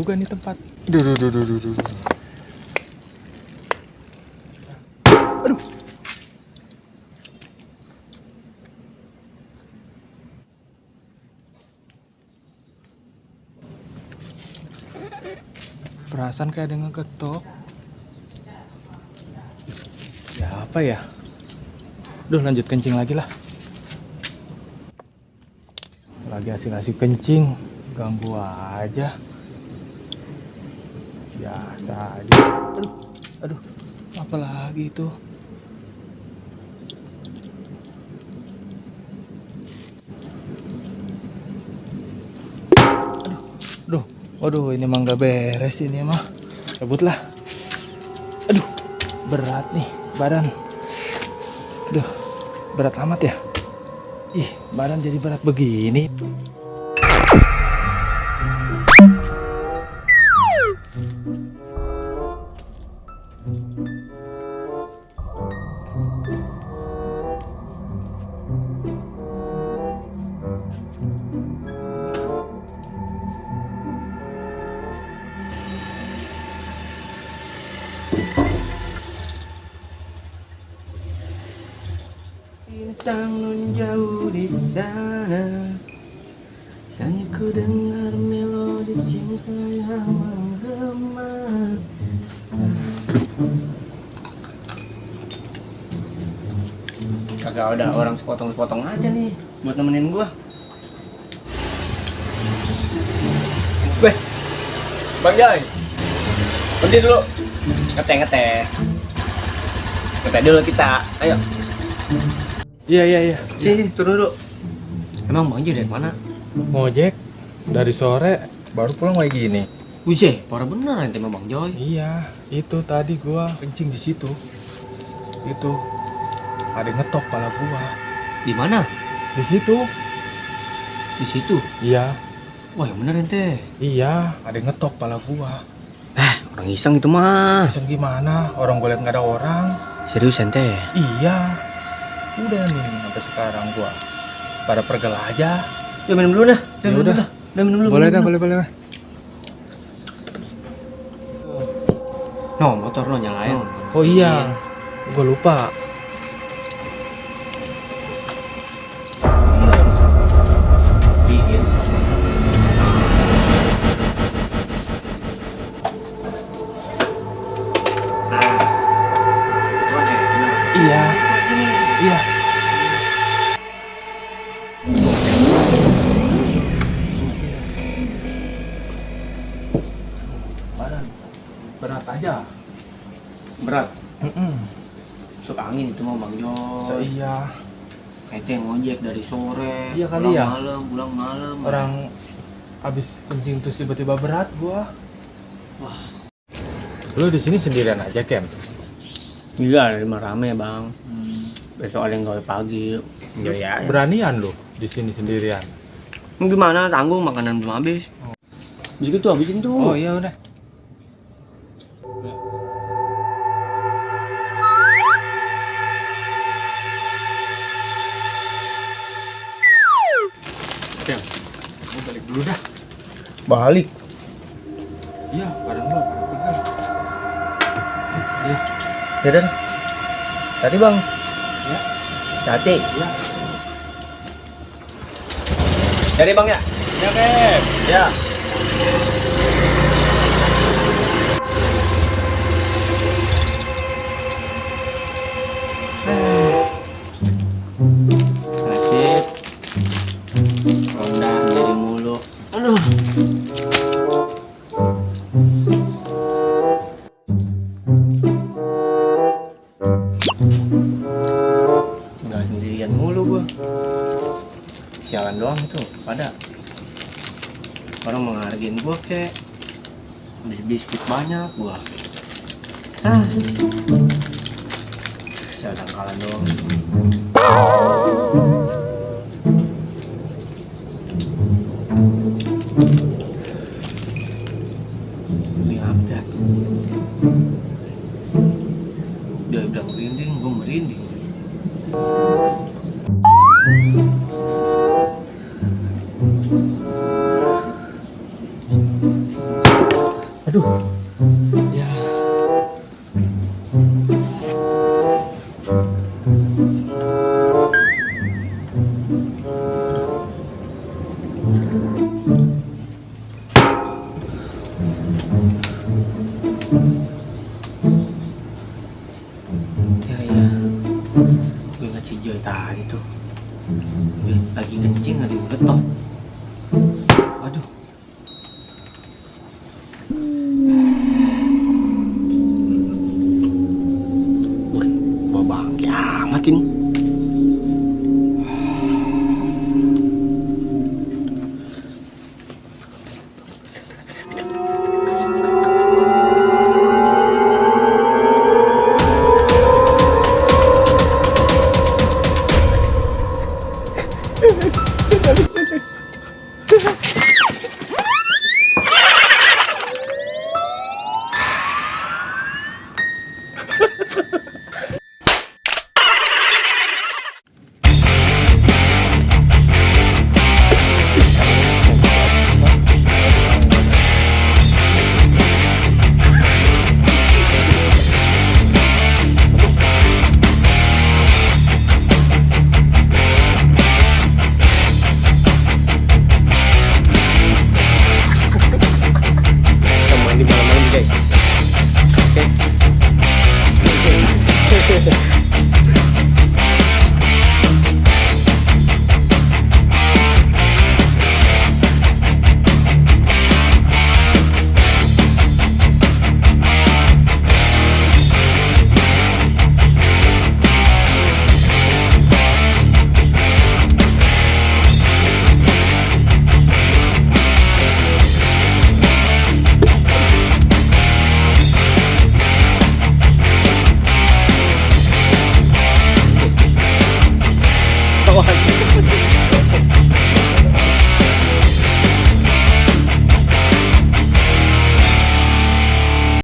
juga nih tempat. Duh, duh, duh, duh, duh, duh. Aduh. Perasaan kayak ada yang ngeketok. Ya apa ya? Duh, lanjut kencing lagi lah. Lagi asik-asik kencing, ganggu aja. Biasa aja. Aduh, aduh, apa lagi itu? Aduh, waduh, ini mah nggak beres ini mah. Cabut lah. Aduh, berat nih badan. Aduh, berat amat ya. Ih, badan jadi berat begini. Bintang nun jauh di sana, sang ku dengar melodi cinta yang menggema. Kagak ada orang sepotong-sepotong aja nih buat nemenin gua. Weh, Bang Jai, berhenti dulu. Ngeteh dulu kita, ayo. Iya. Sini, turun dulu. Emang Bang Jai dari mana? Ngojek dari sore, baru pulang kayak gini. Wih, parah bener ente sama Bang Joy. Iya, itu tadi gua kencing di situ. Itu ada yang ngetok pala gua. Di mana? Di situ. Di situ. Iya. Wah, yang bener ente. Iya, ada yang ngetok pala gua. Orang iseng itu mah. Iseng gimana? Orang gua liat nggak ada orang. Serius ente? Iya. Udah nih sampai sekarang gua pada pergel aja. Ya minum dulu dah. Ya udah. Minum dulu. Boleh dah, boleh. No, motor lo nyalain. Oh iya, gua lupa. Iya. Badan berat aja. Berat. Masuk angin itu mah Bang Joy. Iya. Ente ngojek dari sore. Iya kali ya. Pulang malam. Orang abis kencing terus tiba-tiba berat gua. Wah. Lu di sini sendirian aja, Kem? Iya, rumah rame Bang. Besok ada yang gawe pagi. Ya. Beranian lu di sini sendirian. Gimana, tanggung makanan belum habis. Bisa gitu habisin tuh. Oh iya udah. Kem, mau balik dulu dah. Balik. Iya, badan lu pada pegal. Iya. Ya dan. Tadi Bang. Ya. Hati. Ya. Jadi Bang ya. Ya, Kem. Ya. Nasib. Ronda jadi mulu. Aduh. Tinggal sendirian mulu gua. Sialan doang itu pada orang menghargain gua kek beli biskuit banyak gua. Saya dangkalan doang. Ini apa? Dia bilang merinding, gua merinding. Ya. Ya ya, gue ingat si Joy tadi tuh. Gue lagi kencing nggak digetok. Aduh. Wih, bau bangke amat ini.